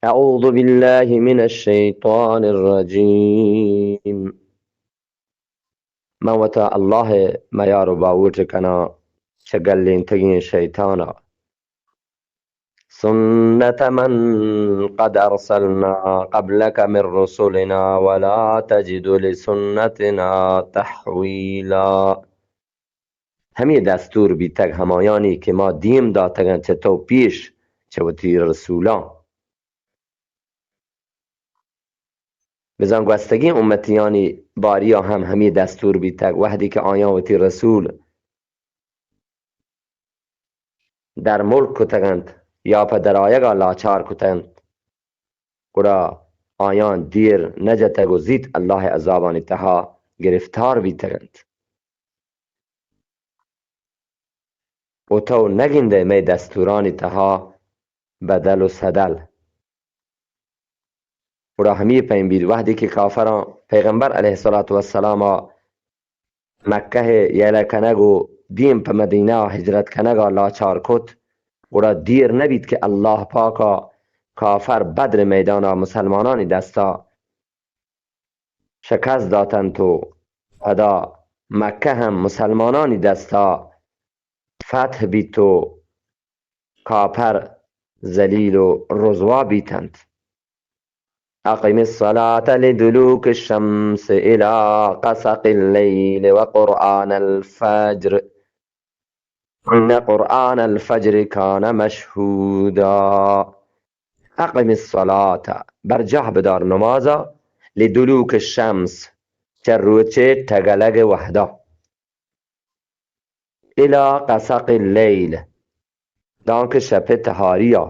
أعوذ بالله من الشيطان الرجيم. من وتا الله ءِ میار و باوٹ کناں چہ گلینتگیں شیطان ءَ. سنة من قد أرسلنا قبلك من رسلنا ولا تجد لسنتنا تحويلا. ہمے دستور بیتگ ہمایانی کہ ما دیم داتگاں چہ تو پیش چہ وتی رسولاں. بزاں گوستگیں امتیانی باریا ہم ہمے دستور بیتگ، وہدے کہ آیاں وتی رسول در ملک کتگ انت یا پہ درآیگا لاچار کتگ انت، گڑا آیاں دیر نہ جتگ و زیت اللہ ءِ عذابانی تہا گرفتار بیتگ انت. و تو نگندئے مئے دستورانی تہا بدل و سدل. گڑا ہمے پیم بیت، وہدے کہ کافراں پیغمبر علیہ الصلوۃ والسلام ءَ مکہ ءِ یلہ کنگ و دیم پہ مدینہ ءَ ہجرت کنگ ءَ لاچار کت، گڑا دیر نہ بیت کہ اللہ پاک ءَ کافر بدر ءِ میدان ءَ مسلمانانی دست ءَ شکست داتنت و پدا مکہ ہم مسلمانانی دست ءَ فتح بیت و کافر ذلیل و رسوا بیتنت. أقم الصلاة لدلوك الشمس إلى غسق الليل وقرآن الفجر إن قرآن الفجر كان مشهودا. أقم الصلاة، برجاہ بدار نمازا، لدلوك الشمس، چہ روچے ٹگلگ وہدا، إلى غسق الليل، دانکہ شپ تہاریا،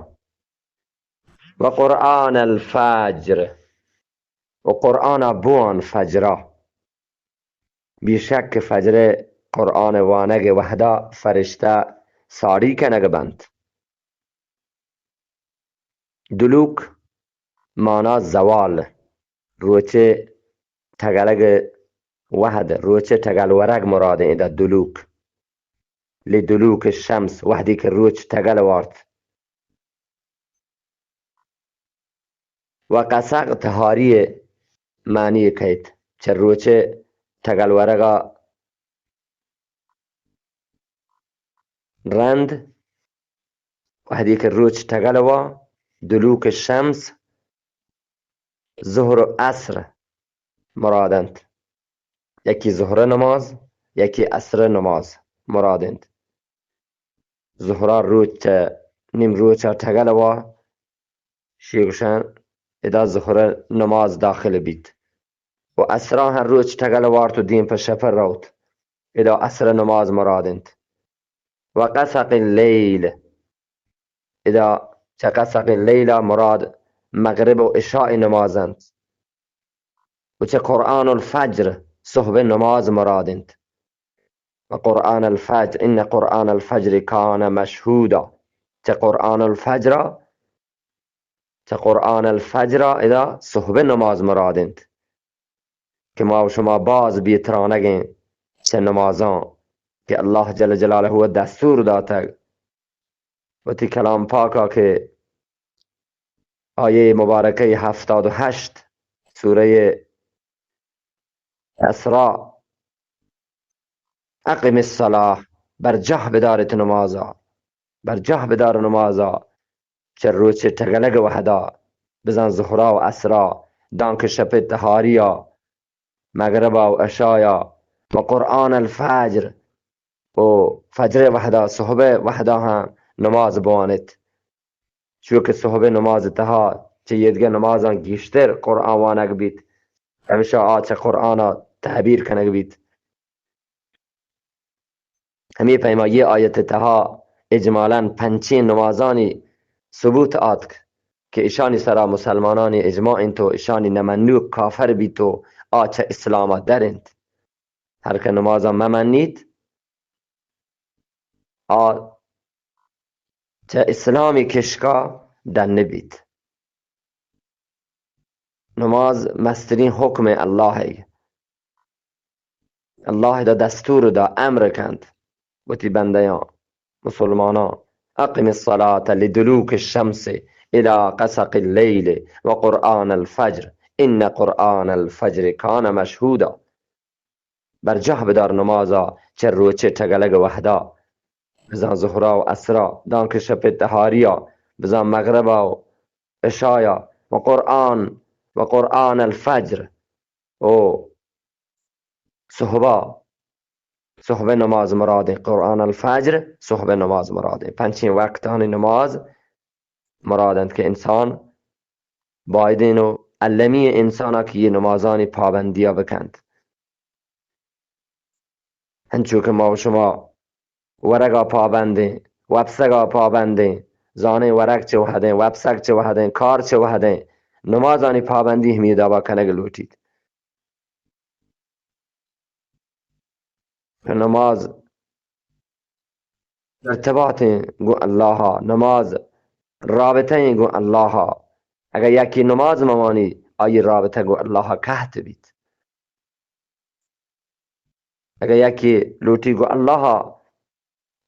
وقرآن الفجر، و قرآن ءَ بوان فجرا. بیشک کہ فجر ءِ قرآن ءِ وانگ ءِ وہدا فرشتہ ساڑی کنگ بنت. دلوک مانا زوال، روچے ٹگلگ ءِ وہد، روچے ٹگل ورگ مراد ایں ادا دلوک. لدلوک الشمس، وہدے کہ روچ ٹگل وارت. و غسق تہاری ءِ معنی کئیت، چہ روچے ٹگل ورگا رند، وہدے کہ روچ ٹگل وا، دلوک الشمس، ظہر و عصر مراد انت. یکے ظہر نماز، یکے عصر نماز مراد انت. ظہرا روچ چہ نیم روچا ٹگل وا، شی گوشن ادا ظہر نماز داخل بیت. و عصرا ہم روچ ٹگل وارت و دیم پہ شپ روت، ادا عصر نماز مراد انت. و غسق اللیل، ادا چہ غسق اللیل مراد مغرب و عشاء نماز انت. و چہ قرآن الفجر صحب نماز مراد انت. و قرآن الفجر، إن قرآن الفجر كان مشهودا. چہ قرآن الفجر، چہ قرآن الفجر ادا صحب نماز مراد انت. کہ ما و شما باز بے ترانگیں چہ نمازاں کہ اللہ جل جلالہ ءَ دستور داتگ. وتی کلام پاکا کہ آیہ مبارکہ ہفتاد و ہشت سورہ اسراء، أقم الصلاة، برجاہ بدارت نمازا، برجاہ بدار نمازا، چہ روچ ٹگلگ وہدا، بزاں ظہرا و عصرا، دانکہ شپ تہاریا، مغربا و عشایا، و قرآن الفجر، و فجر وہدا، صحب وہدا ہم نماز بوانت. چو کہ صحب نماز تہا چہ ایدگہ نمازاں گیشتر قرآن وانگ بیت، ہمیشہ آ چہ قرآنا تعبیر کنگ بیت. ہمے پیما یہ آیت تہا اجمالاً پنچیں نمازانی ثبوت آتک کہ اشانی سرا مسلمانانی اجماع انت و اشانی نمنوک کافر بیت و آ چہ اسلاما در انت. ہر کہ نمازا ممنیت، آ چہ اسلامی کشکا ڈن بیت. نماز مسترین حکم اللہ ءِ. اللہ دا دستور دا، امر کنت وتی بندیاں، مسلماناں، أقم الصلاة لدلوك الشمس إلى غسق الليل وقرآن الفجر إن قرآن الفجر كان مشهودا. برجاہ بدار نمازا چہ روچے ٹگلگ وہدا، بزاں ظہرا و عصرا، دانکہ شپ تہاریا، بزاں مغربا و عشایا، و قرآن، و قرآن الفجر، او صحبا، صحب نماز مرادیں، قرآن الفجر صحب نماز مرادیں، پنچیں وقتانی نماز مراد انت کہ انسان بایدیں و المی انسانا کہ یہ نمازانی پابندیا بکنت۔ ہنچو کہ ما و شما ورگا پابندیں، وپسگا پابندیں، زانیں ورگ چہ وہدیں، وپسگ چہ وہدیں، کار چہ وہدیں، نمازانی پابندی ہمے دابا کنگ لوٹیت۔ کہ نماز ارتباطیں گوں اللہ ء، نماز رابطہ ایں گوں اللہ ء۔ اگہ یکے نماز مہ وانی، آئی رابطہ گوں اللہ ء کہت بیت۔ اگہ یکے لوٹی گوں اللہ ء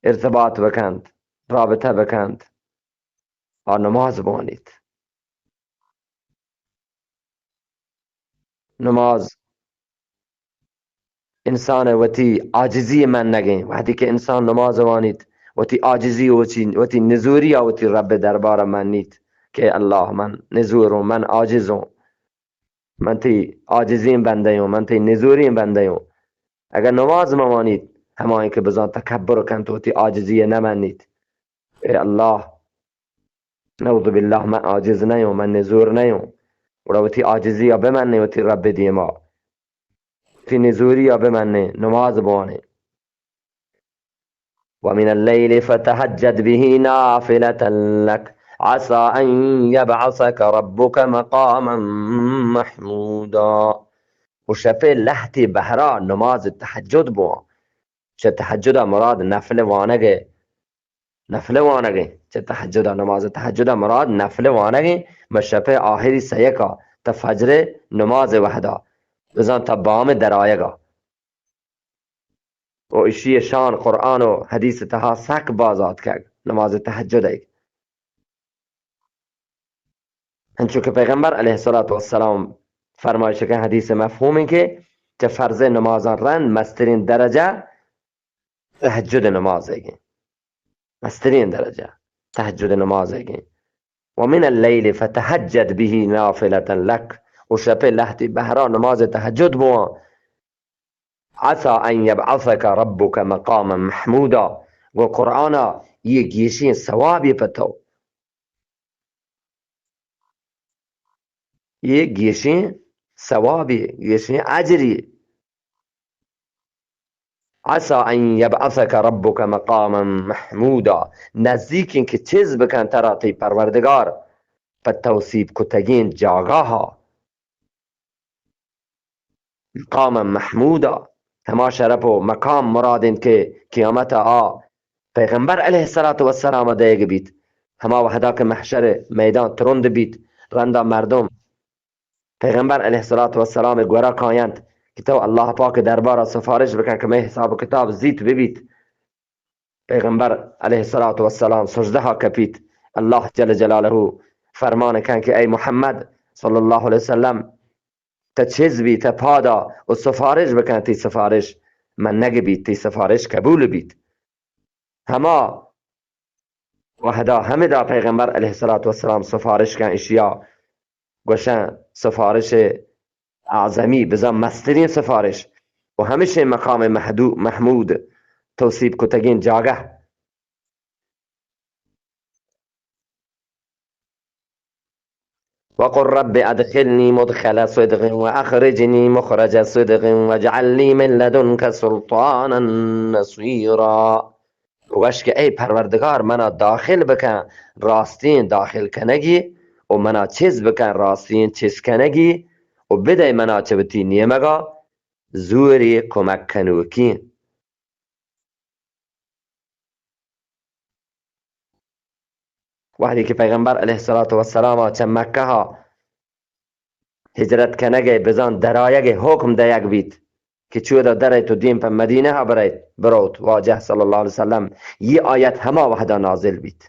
ارتباط بکنت، رابطہ بکنت، آ نماز بوانیت۔ نماز انسان ء وتی عاجزی منگیں۔ وہدی کہ انسان نماز وانیت، وتی عاجزی و وتی، وتی نزوری ء وتی رب دربار ء منیت کہ اللہ من نزوروں، من عاجزوں، من تئی عاجزیں بندے ہوں، من تئی نزوریں بندے ہوں۔ اگر نماز مہ وانیت، ہمائیں کہ بزاں تکبر کنت، وتی عاجزی ء نہ منیت۔ اے اللہ، نعوذ باللہ، من عاجز نیوں، من نزور نیوں۔ گڑا وتی عاجزی ء بمنے وتی رب دیما۔ وتی نزوری ء بمنے، نماز بوانے۔ ومن الليل فتهجد به نافلة لك عسى أن يبعثك ربك مقاما محمودا۔ و شپے لہتے بہرا نماز تہجد بوان۔ چہ تہجد ء مراد نفل وانگ ء، نفل وانگ ء۔ چہ تہجد ء، نماز تہجد ء مراد نفل وانگ ء۔ مہ شپ ء آہری سیک ء تا فجر ء نماز ء وہدا بزاں تا بام ء درآیگ ء۔ و اشی ء شان قرآن و حدیث ء تہا سک باز آتکگ، نماز تہجد ء۔ انچو کہ پیغمبر علیہ الصلوۃ والسلام فرمائش کن، حدیث مفہوم ہے کہ چہ فرض نمازاں رند مسترین درجہ تہجد نماز ہے۔ مسترین درجہ تہجد نماز ہے۔ ومن اللیل فتہجد به نافلة لک، و شپ لہتی بہرا نماز تہجد بوان۔ عسى أن يبعثك ربك مقاما محمودا۔ گو قرآن یہ گیشیں ثوابی پہ تو۔ یہ گیشیں ثوابی، گیشیں اجری۔ عسى أن يبعثك ربك مقاما محمودا۔ نزدیکیں کہ چیز بکن ترا تئی پروردگار پہ توصیف کتگیں جاگاہا۔ مقام محمودا، ہما شرف و مقام مراد انت کہ قیامت آ پیغمبر علیہ الصلوۃ والسلام دئیگ بیت۔ ہما وہدا کہ محشر میدان ترند بیت، رندا مردم پیغمبر علیہ الصلوۃ والسلام گورا کاینت کہ تو اللہ پاک دربارا سفارش بکن کہ مئے حساب و کتاب زیت ببیت۔ پیغمبر علیہ الصلوۃ والسلام سجدہ کپیت، اللہ جل جلالہ فرمان کن کہ اے محمد صلی اللہ علیہ وسلم، تہ چیز بیت، تہ پادا و سفارش بکن، تئی سفارش منگ بیت، تئی سفارش قبول بیت۔ ہما وہدا ہمدا پیغمبر علیہ الصلوۃ والسلام سفارش کن، اشیا گوشن سفارش اعظمی، بزاں مسترین سفارش و ہمشیں مقام محدو-، محمود توصیف کتگین جاگہ۔ وقل رب أدخلني مدخل صدق وأخرجني مخرج صدق واجعل لي من لدنك سلطانا نصيرا۔ گوش کہ اے پروردگار، منا داخل بکن راستیں داخل کنگی و منا چیز بکن راستیں چیز کنگی و بدئے منا چہ وتی نیمگا زوری کمک کنوکیں۔ وہدے کہ پیغمبر علیہ الصلوۃ والسلام چہ مکہ ہجرت کنگ ء بزاں درآیگ ء حکم دئیگ بیت کہ چودا درئیت و دیم پہ مدینہ ء برئیت، بروت، واجہ صلی اللہ علیہ وسلم، یہ آیت ہما وہدا نازل بیت۔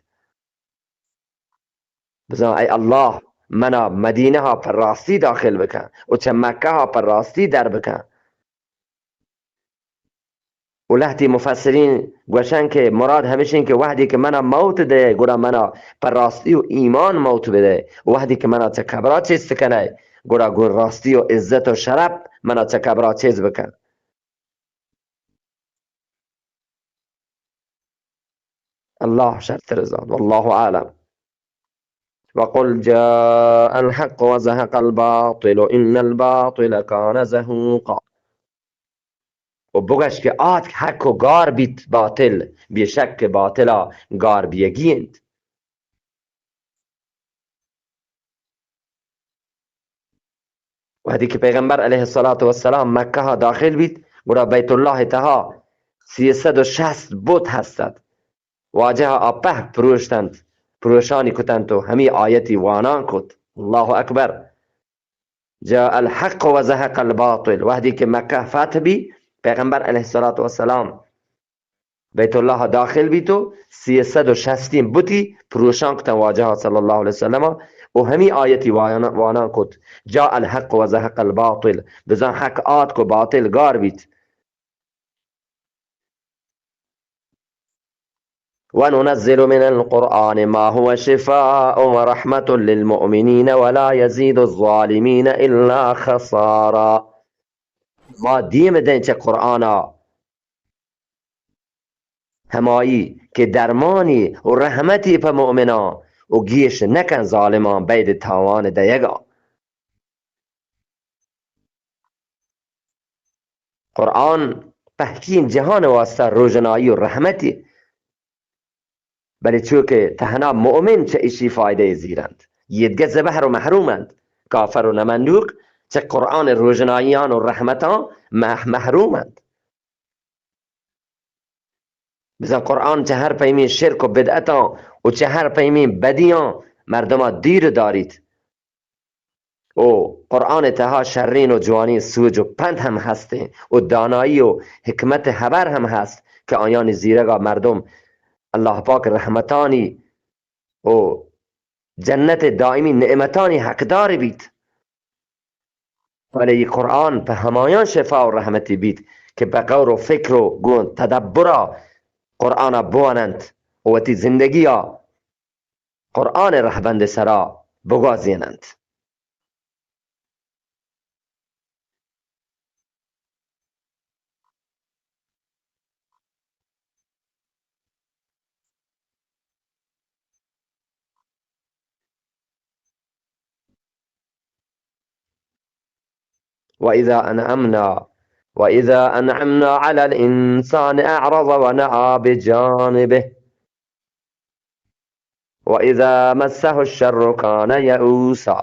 بزاں اے اللہ، منا مدینہ ءَ پر راستی داخل بکن و چہ مکہ ءَ پر راستی در بکن۔ و لہتی مفسرین گوشن کہ مراد ہمشین کہ وہدی کہ منا موت دے، گڑا منا پر راستی و ایمان موت بدے، وہدی کہ منا چہ قبرا چست کنے، گڑا گوں راستی و عزت و شرپ منا چہ قبرا چست بکن۔ اللہ شرتر زانت، واللہ اعلم۔ وقل جاء الحق وزهق الباطل ان الباطل كان زهوقا۔ و بگش کہ آتک حق و گار بیت باطل، بے شک کہ باطلا گار بیگی انت۔ وہدی کہ پیغمبر علیہ الصلوۃ والسلام مکہ ءَ داخل بیت، گڑا بیت اللہ ءِ تہا سیصد و شصت بت ہست ات۔ واجہ ءَ آ پہک پروشتنت، پروشانی کتنت و ہمی آیتی وانان کت۔ اللہ اکبر۔ جاء الحق وزهق الباطل۔ وہدی کہ مکہ فتح بی، پیغمبر علیہ الصلوۃ والسلام بیت اللہ ءَ داخل بیت و سیصد و شصتیں بتی پروشان کتن واجہ ءَ صلی اللہ علیہ وسلم ءَ و ہمی آیتی وانان، وانان کت، جاء الحق وزهق الباطل، بزاں حق آتک و باطل گار بیت۔ وننزل من القرآن ما هو شفاء ورحمة للمؤمنين ولا يزيد الظالمين إلا خسارا۔ ما دیم دیں چہ قرآن ءَ ہمائی کہ درمانی و رحمتی پہ مؤمناں و گیش نکن ظالماں بید تاوان دئیگا۔ قرآن پہکین جہان واسطہ روژنائی و رحمتی، بلے چونکہ تہنا مؤمن چہ اشی فائدہ زیرنت، یہ دگہ زبہر و محروم انت۔ کافر و نمنوک چہ قرآن روژنائیان و رحمتاں مح-، محروم انت۔ بزاں قرآن چہ ہر پیمیں شرک و بدعتاں و چہ ہر پیمیں بدیاں مردماں دیر داریت۔ و قرآن تہا شرین و جوانیں سوج و پند ہم ہستیں و دانائی و حکمت ہبر ہم ہست کہ آیانی زیرگا مردم اللہ پاک رحمتانی و جنت دائمی نعمتانی حقدار بیت۔ بلے اے قرآن پہ ہمایاں شفا و رحمتی بیت کہ پہ غور و فکر و گوں تدبرا قرآنا بواننت و وتی زندگیا قرآن رہبند سرا بگوازیننت۔ وإذا أنعمنا، وإذا أنعمنا على الإنسان أعرض ونأى بجانبه۔ وإذا مسه الشر كان يئوسا۔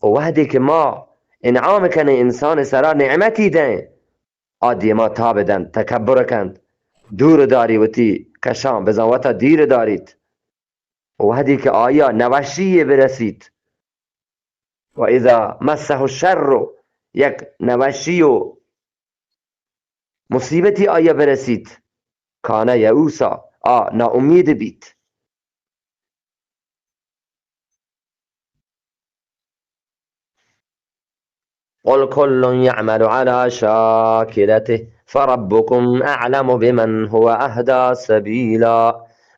و وہدے کہ ما انعام کنیں انسان سرا نعمتی دیں، آ دیما تاب دنت، تکبر کنت، دور داری وتی کشاں، بزاں وتا دیر داریت۔ و وہدے کہ آیا نوشی برسیت، و اذا مسه الشر، یک نوشی و مصیبتی آیا برسیت، کان یئوسا، آ ناامید بیت۔ قل كل يعمل على شاكلته فربكم أعلم بمن هو أهدى سبيلا۔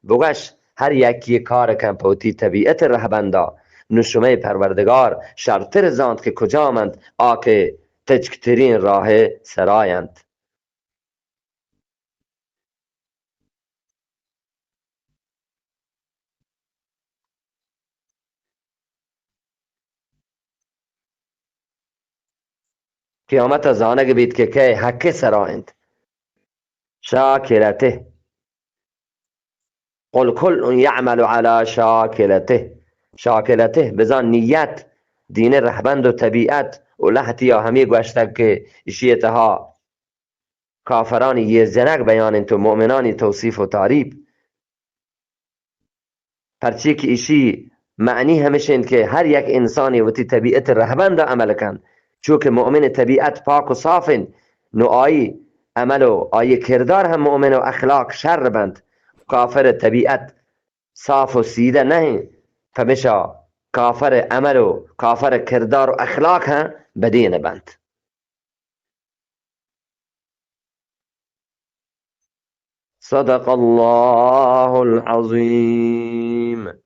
بگش، ہر یکی کار کن پہ وتی طبیعت رہبندا، نو شمئے پروردگار شرتر زانت کہ کجام انت آ کہ تچکترین راہ سرا انت۔ قیامت ءَ زانگ بیت کہ کئے حق ءِ سرا انت۔ شاکلته۔ قل كل يعمل على شاكلته۔ شاکلته، بزان نیت، دین رہبند و طبیعت و لہتیا ہمے گوشتگ کہ اشی تہا کافرانی یہ جنگ بیان انت و مؤمنانی توصیف و تعریف۔ پرچی کہ ایشی معنی ہمیش انت کہ ہر یک انسانی وتی طبیعت رہبند عمل کن، چو کہ مؤمن طبیعت پاک و صاف انت، نو آئی عمل و آئی کردار ہم مؤمن و اخلاق شر بنت۔ کافر طبیعت صاف و سیدہ نہ انت، پمیشا کافر عمل و کافر کردار و اخلاق ہم بدین بنت. صدق الله العظيم.